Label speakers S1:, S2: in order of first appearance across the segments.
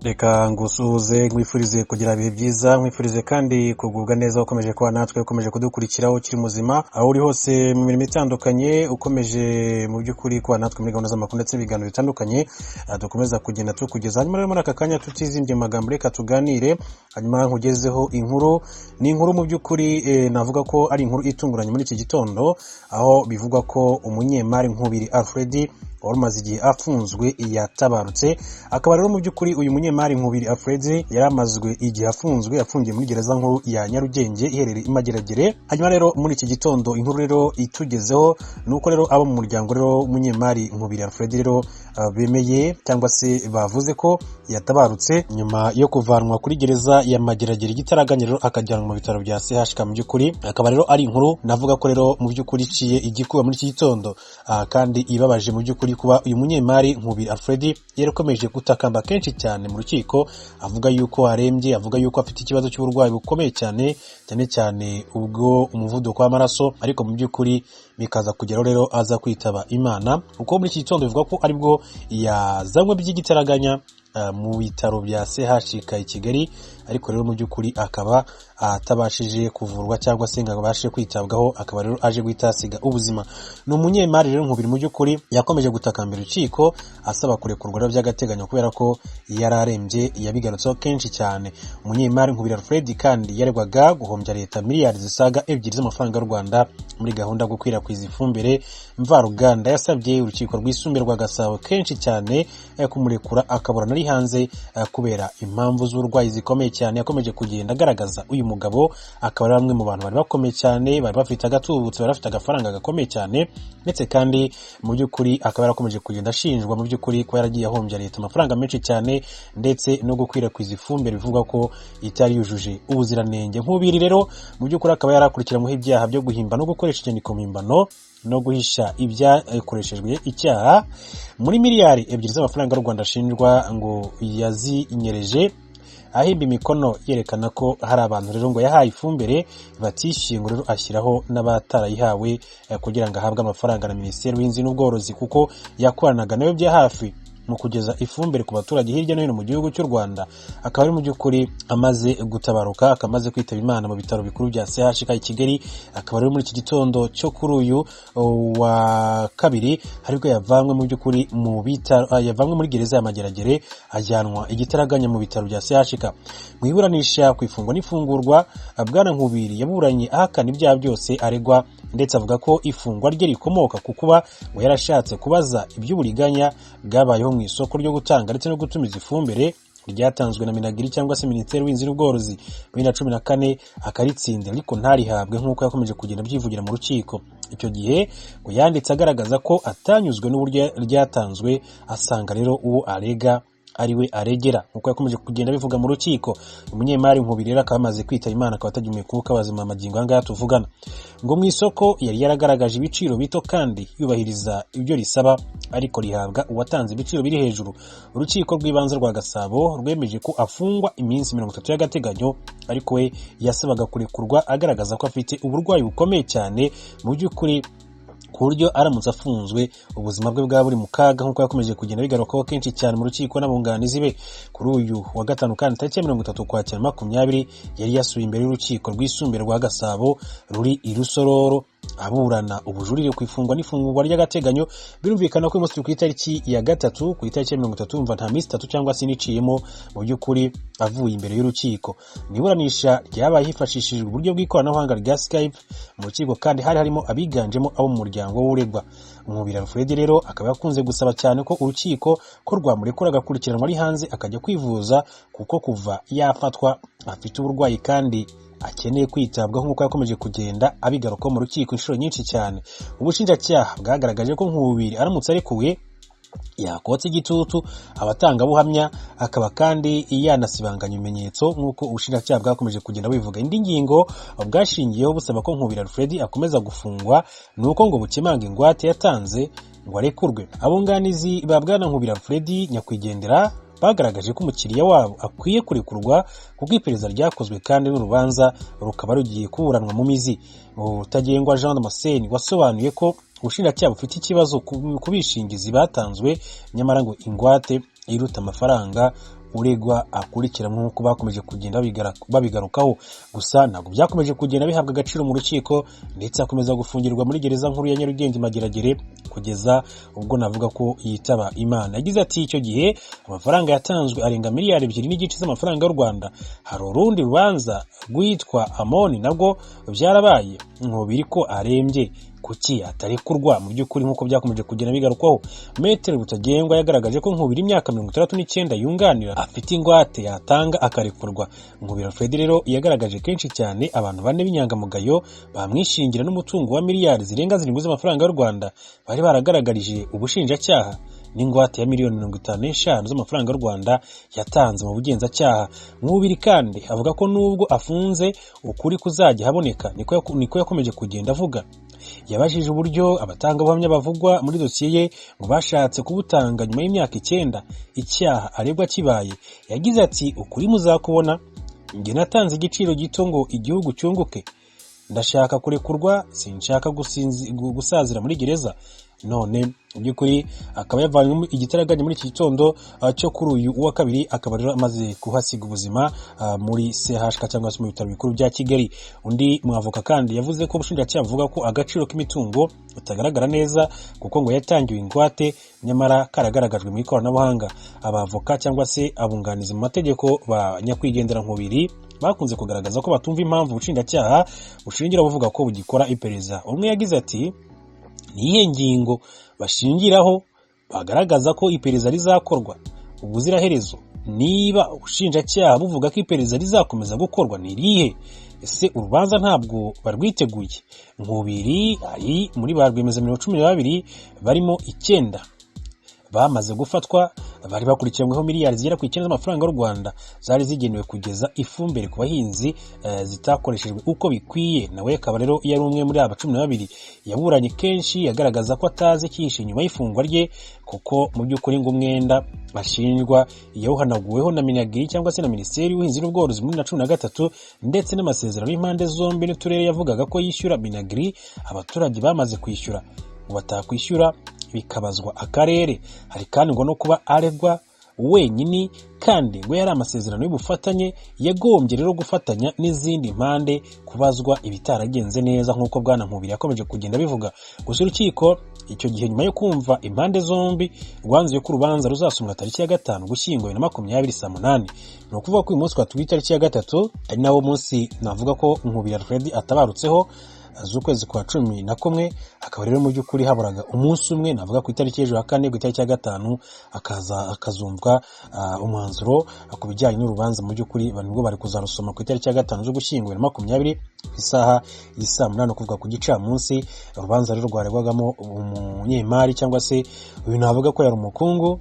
S1: Reka ngusuhuze, nkwifurize kugira ibihe byiza, nkwifurize kandi kugubwa neza. Ukomeje kuba natwe, ukomeje kudukurikira, ukiri muzima aho uri hose mu mirimo itandukanye, ukomeje mu by'ukuri kuba natwe muri gahunda z'amakuru ndetse n'ibiganiro bitandukanye dukomeza kugenda tukugeza. Hanyuma rero muri aka kanya, tutizimbye mu magambo, reka tuganire, hanyuma nkugezeho inkuru. Ni inkuru mu by'ukuri navuga ko ari inkuru itunguranye muri iki gitondo, aho bivugwa ko umunyemari Nkubiri Alfred wari umaze igihe afunzwe yatabarutse. Akaba rero mu by'ukuri uyu munyemari Nkubiri Alfred yari amazwe igihe afunzwe, afungiye muri gereza nkuru ya Nyarugenge iherereye i Mageragere. Hanyuma rero muri iki gitondo inkuru rero itugezeho ni uko rero abo mu muryango rero w'umunyemari Nkubiri Alfred rero bemeye cyangwa se bavuze ko yatabarutse nyuma yo kuvanwa kuri gereza ya Mageragere igitaraganya rero akajyanwa mu bitaro bya CHK. Mu by'ukuri akaba rero ari inkuru navuga ko rero mu by'ukuri iciye igikuba muri iki gitondo, kandi ibabaje mu by'ukuri, kuba uyu munyemari Nkubiri Alfred yarakomeje gutakamba kenshi cyane mu rukiko, avuga yuko arembye, avuga yuko afite ikibazo cy'uburwayi bukomeye cyane, cyane cyane ubwo umuvuduko w'amaraso, ariko mu by'ukuri bikaza kugeraho rero aza kwitaba Imana, kuko muri iki gitondo bivuga ko aribwo yazanywe by'igitaraganya mu bitaro bya CHK i Kigali, ariko rero mu by'ukuri akaba atabashije kuvurwa cyangwa se ngo abashe kwitabwaho, akaba rero aje guhita asiga ubuzima. Ni umunyemari rero Nkubiri mu by'ukuri yakomeje gutakambira urukiko asaba kurekurwa rero by'agateganyo kubera ko yari arembye, yabigarutseho kenshi cyane. Umunyemari Nkubiri Alfred kandi yaregwaga guhombya leta miliyari zisaga 2 z'amafaranga y'u Rwanda muri gahunda yo gukwirakwiza ifumbire mvaruganda. Yasabye urukiko rwisumbuye rwa Gasabo kenshi cyane kumurekura, akaburana ari hanze kubera impamvu z'uburwayi zikomeye cyane yakomeje kugenda agaragaza. Uyu mugabo akaba ari bamwe mu bantu bari bakomeye cyane, bari bafite agatubutse, bari bafite agafaranga gakomeye cyane, ndetse kandi mu by'ukuri akaba yarakomeje kugenda ashinjwa mu by'ukuri kuba yaragiye ahombya leta amafaranga menshi cyane, ndetse no gukwirakwiza ifumbire bivugwa ko itari yujuje ubuziranenge. Nkubiri rero mu by'ukuri akaba yarakurikiranyweho ibyaha byo guhimba no gukoresha inyandiko mpimbano no guhisha ibyakoreshejwe icyaha muri miliyari 2 z'amafaranga y'u Rwanda ashinjwa ngo yazinyereje ahimba imikono yerekana ko hari abantu rero ngo yahaye ifumbire batishyuye, ngo rero ashyiraho n'abatarayihawe kugira ngo ahabwe amafaranga na Minisiteri y'Ubuhinzi n'Ubworozi, kuko yakoranaga nayo bya hafi mu kugeza ifumbire ku baturage hirya no hino mu gihugu cy'u Rwanda. Akaba ari mu by'ukuri amaze gutabaruka, akaba amaze kwitaba Imana mu bitaro bikuru bya CHK i Kigali. Akaba ari muri iki gitondo cyo kuri uyu wa kabiri aribwo yavanywe mu by'ukuri mu bitaro, yavanywe muri gereza ya Mageragere ajyanwa igitaraganya mu bitaro bya CHK. Mu iburanisha ku ifungwa n'ifungurwa, Bwana Nkubiri yaburanye ahakana ibyaha byose aregwa, ndetse avuga ko ifungwa rye rikomoka ku kuba ngo yarashatse kubaza iby'uburiganya bwabayeho mu isoko ryo gutanga ndetse no gutumiza ifumbire ryatanzwe na Minagri cyangwa se Minisiteri y'Ubuhinzi n'Ubworozi muri 2014, akaritsindira ariko ntarihabwe, nk'uko yakomeje kugenda abyivugira mu rukiko. Icyo gihe ngo yanditse agaragaza ko atanyuzwe n'uburyo ryatanzwe, asanga rero uwo arega ariwe aregera, nk'uko yakomeje kugenda abivuga mu rukiko. Umunyemari Nkubiri rero akaba amaze kwitaba Imana, akaba atagihumeka umwuka w'abazima magingo aya ngaya tuvugana. Ngo mu isoko yari yaragaragaje ibiciro bito kandi yubahiriza ibyo risaba, ariko rihabwa uwatanze ibiciro biri hejuru. Urukiko rw'ibanze rwa Gasabo rwemeje ko afungwa iminsi 30 y'agateganyo, ariko we yasabaga kurekurwa agaragaza ko afite uburwayi bukomeye cyane mu by'ukuri, ku buryo aramutse afunzwe ubuzima bwe bwaba buri mu kaga, nk'uko yakomeje kugenda bigarukaho kenshi cyane mu rukiko n'abunganizi be. Kuri uyu wa gatanu kandi, tariki ya 30 Ukwakira 20, yari yasuye imbere y'urukiko rwisumbuye rwa Gasabo ruri i Rusororo, aburana ubujurire ku ifungwa n'ifungurwa ry'agateganyo. Birumvikana ko uyu munsi turi ku itariki ya 3, ku itariki ya 30, umva nta minsi 3 cyangwa se niciyemo mu by'ukuri avuye imbere y'urukiko. Mu iburanisha ryabaye hifashishijwe uburyo bw'ikoranabuhanga rya Skype, mu rukiko kandi hari harimo abiganjemo abo mu muryango w'uregwa. Nkubiri Alfred rero akaba yakunze gusaba cyane ko urukiko ko rwamurekura agakurikiranwa ari hanze, akajya kwivuza, kuko kuva yafatwa afite uburwayi kandi akeneye kwitabwaho, nk'uko yakomeje kugenda abigarukaho mu rukiko inshuro nyinshi cyane. Ubushinjacyaha bwagaragaje ko Nkubiri aramutse arekuwe yakotsa igitutu abatangabuhamya, akaba kandi yanasibanganya ibimenyetso, nk'uko ubushinjacyaha bwakomeje kugenda bubivuga. Indi ngingo bwashingiyeho busaba ko Nkubiri Alfred akomeza gufungwa ni uko ngo bukemanga ingwate yatanze ngo arekurwe. Abunganizi ba Bwana Nkubiri Alfred nyakwigendera bagaragaje ko umukiriya wabo akwiye kurekurwa kuko iperereza ryakozwe kandi n'urubanza rukaba rugiye kuburanwa mu mizi. Rutagengwa Jean Damascene wasobanuye ko ubushinjacyaha bufite ikibazo ku bishingizi batanzwe, nyamara ngo ingwate iruta amafaranga uregwa akurikiranwe nk'uko bakomeje kugenda babigarukaho. Gusa ntabwo byakomeje kugenda bihabwa agaciro mu rukiko, ndetse akomeza gufungirwa muri gereza nkuru ya Nyarugenge Mageragere kugeza ubwo navuga ko yitaba Imana. Yagize ati icyo gihe amafaranga yatanzwe arenga 2.5 miliyari z'amafaranga y'u Rwanda. Hari urundi rubanza rwitwa Amoni nabwo byarabaye, Nkubiri ko arembye kuki atarekurwa mu by'ukuri nk'uko byakomeje kugenda bigarukwaho. Maître Rutagengwa yagaragaje ko Nkubiri imyaka 69 yunganira afite ingwate yatanga akarekurwa. Nkubiri Alfred rero yagaragaje kenshi cyane abantu bane b'inyangamugayo bamwishingira n'umutungo wa miliyari zirenga 7 z'amafaranga y'u Rwanda bari baragaragarije ubushinjacyaha, n'ingwate ya miliyoni 55 z'amafaranga y'u Rwanda yatanze mu bugenzacyaha. Nkubiri kandi avuga ko nubwo afunze ukuri kuzajya haboneka, niko yakomeje kugenda avuga. Yabajije uburyo abatangabuhamya bavugwa muri dosiye ye ngo bashatse kubutanga nyuma y'imyaka 9 icyaha aregwa kibaye. Yagize ati ukuri muzakubona, njye natanze igiciro gito ngo igihugu cyunguke, ndashaka kurekurwa, sinshaka gusazira muri gereza. None mu by'ukuri akaba yavanywemo igitaraganya muri iki gitondo cyo kuri uyu wa kabiri, akaba rero amaze kuhasiga ubuzima muri CHK cyangwa se mu bitaro bikuru bya Kigali. Undi mwavoka kandi yavuze ko ubushinjacyaha buvuga ko agaciro k'imitungo katagaragara neza kuko ngo yatangiwe ingwate, nyamara karagaragajwe mu ikoranabuhanga. Abavoka cyangwa se abunganizi mu mategeko ba nyakwigendera Nkubiri bakunze kugaragaza ko batumva impamvu ubushinjacyaha bushingira buvuga ko bugikora iperereza. Umwe yagize ati ni iyihe ngingo bashingiraho bagaragaza ko iperereza rizakorwa ubuziraherezo? Niba ubushinjacyaha buvuga ko iperereza rizakomeza gukorwa, ni irihe? Ese urubanza ntabwo barwiteguye? Nkubiri ari muri ba rwiyemezamirimo 12 barimo 9 bamaze gufatwa, bari bakurikiranyweho miliyari zigera ku 9 z'amafaranga y'u Rwanda zari zigenewe kugeza ifumbire ku bahinzi zitakoreshejwe uko bikwiye. Nawe akaba rero yari umwe muri aba 12. Yaburanye kenshi agaragaza ko atazi icyihishe inyuma y'ifungwa rye, kuko mu by'ukuri ngo umwenda ashinjwa yawuhanaguweho na Minagri cyangwa se na Minisiteri y'Ubuhinzi n'Ubworozi muri 2013, ndetse n'amasezerano y'impande zombi n'uturere yavugaga ko yishyura Minagri abaturage bamaze kwishyura, ngo batakwishyura bikabazwa akarere. Hari kandi ngo no kuba aregwa wenyine kandi ngo yari amasezerano y'ubufatanye, yagombye rero gufatanya n'izindi mpande kubazwa ibitaragenze neza, nk'uko Bwana Nkubiri yakomeje kugenda abivuga. Gusa urukiko icyo gihe nyuma yo kumva impande zombi rwanzuye ko urubanza ruzasomwa tariki ya 5 Ugushyingo 2020 saa 8. Ni ukuvuga ko uyu munsi twatuye itariki ya 3 ari nawo munsi navuga ko Nkubiri Alfred atabarutseho z'ukwezi kwa 11, akaba rero mu by'ukuri haburaga umunsi umwe, navuga ku itariki y'ejo ya kane, ku itariki ya 5 akaza akazumvwa umwanzuro ku bijyanye n'urubanza. Mu by'ukuri nibwo bari kuzarusoma ku itariki ya 5 z'Ugushyingo 2020 ku isaha y'isaa 8, kuvuga ku gicamunsi. Urubanza rero rwaregwagamo umunyemari cyangwa se uyu navuga ko yari umukungu,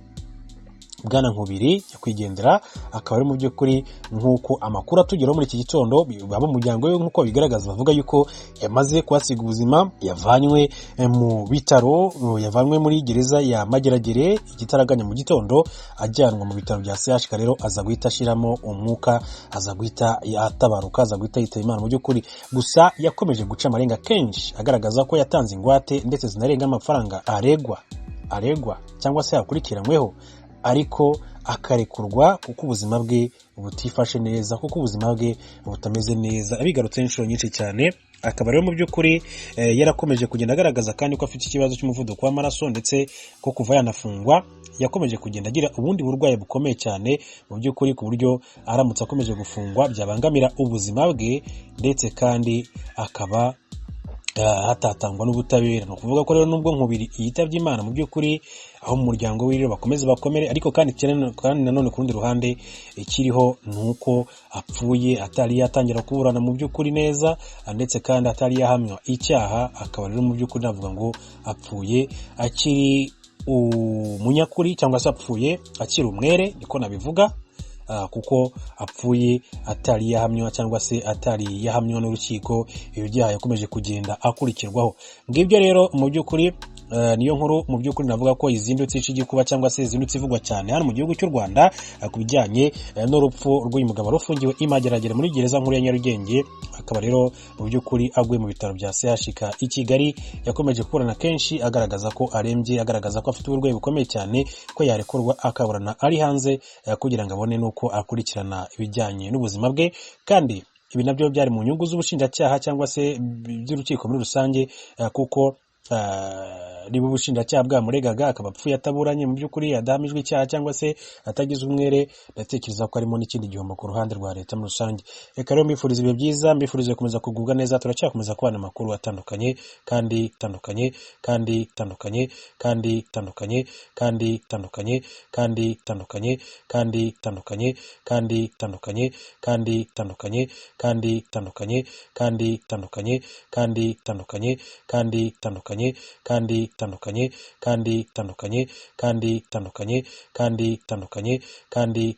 S1: Bwana Nkubiri nyakwigendera, akaba ari mu by'ukuri nk'uko amakuru atugeraho muri iki gitondo, abo mu muryango we nk'uko bigaragaza bavuga yuko yamaze kuhasiga ubuzima, yavanywe mu bitaro, yavanywe muri gereza ya Mageragere igitaraganya mu gitondo ajyanwa mu bitaro bya CHK, rero aza guhita ashiramo umwuka, aza guhita atabaruka, aza guhita yitaba Imana mu by'ukuri. Gusa yakomeje guca amarenga kenshi agaragaza ko yatanze ingwate ndetse zinarenga amafaranga aregwa cyangwa se yakurikiranyweho, ariko akarekurwa kuko ubuzima bwe butifashe neza, kuko ubuzima bwe butameze neza. Abigarutse inshuro nyinshi cyane. Akaba rero mu by'ukuri yarakomeje kugenda agaragaza kandi ko afite ikibazo cy'umuvuduko w'amaraso, ndetse ko kuva yanafungwa yakomeje kugenda agira ubundi burwayi bukomeye cyane mu by'ukuri, ku buryo aramutse akomeje gufungwa byabangamira ubuzima bwe, ndetse kandi akaba hatatangwa n'ubutabera. Ni ukuvuga ko rero nubwo Nkubiri yitabye Imana, mu by'ukuri aho mu muryango we rero bakomeze bakomere, ariko kandi kandi nanone ku rundi ruhande ikiriho ni uko apfuye atari yatangira kuburana mu by'ukuri neza, ndetse kandi atari yahamywa icyaha. Akaba rero mu by'ukuri navuga ngo apfuye akiri umunyakuri cyangwa se apfuye akiri umwere, niko nabivuga, kuko apfuye atari yahamywa cyangwa se atari yahamywa n'urukiko ibi byaha yakomeje kugenda akurikirwaho. Ngibyo rero mu by'ukuri. Niyo nkuru mu by'ukuri navuga ko izindutse ica igikuba cyangwa se izindutse ivugwa cyane hano mu gihugu cy'u Rwanda, ku bijyanye n'urupfu rw'uyu mugabo wari ufungiwe imageragere muri gereza nkuru ya Nyarugenge, akaba rero mu by'ukuri aguye mu bitaro bya CHUK i Kigali. Yakomeje kuburana kenshi agaragaza ko arembye, agaragaza ko afite uburwayi bukomeye cyane, ko yarekurwa akaburana ari hanze, kugira ngo abone n'uko akurikirana ibijyanye n'ubuzima bwe. Kandi ibi nabyo byari mu nyungu z'ubushinjacyaha cyangwa se by'urukiko muri rusange, kuko niba ubushinjacyaha bwamuregaga akaba apfuye ataburanye, mu by'ukuri adahamijwe icyaha cyangwa se atagize umwere, ndatekereza ko harimo n'ikindi gihombo ku ruhande rwa leta muri rusange. Reka rero mbifuriza ibihe byiza, mbifurize gukomeza kugubwa neza. Turacyakomeza kubana amakuru atandukanye kandi atandukanye kandi atandukanye kandi atandukanye kandi atandukanye kandi atandukanye kandi atandukanye kandi atandukanye kandi atandukanye kandi atandukanye kandi atandukanye kandi atandukanye kandi atandukanye kandi atandukanye kandi atandukanye kandi atandukanye kandi atandukanye kandi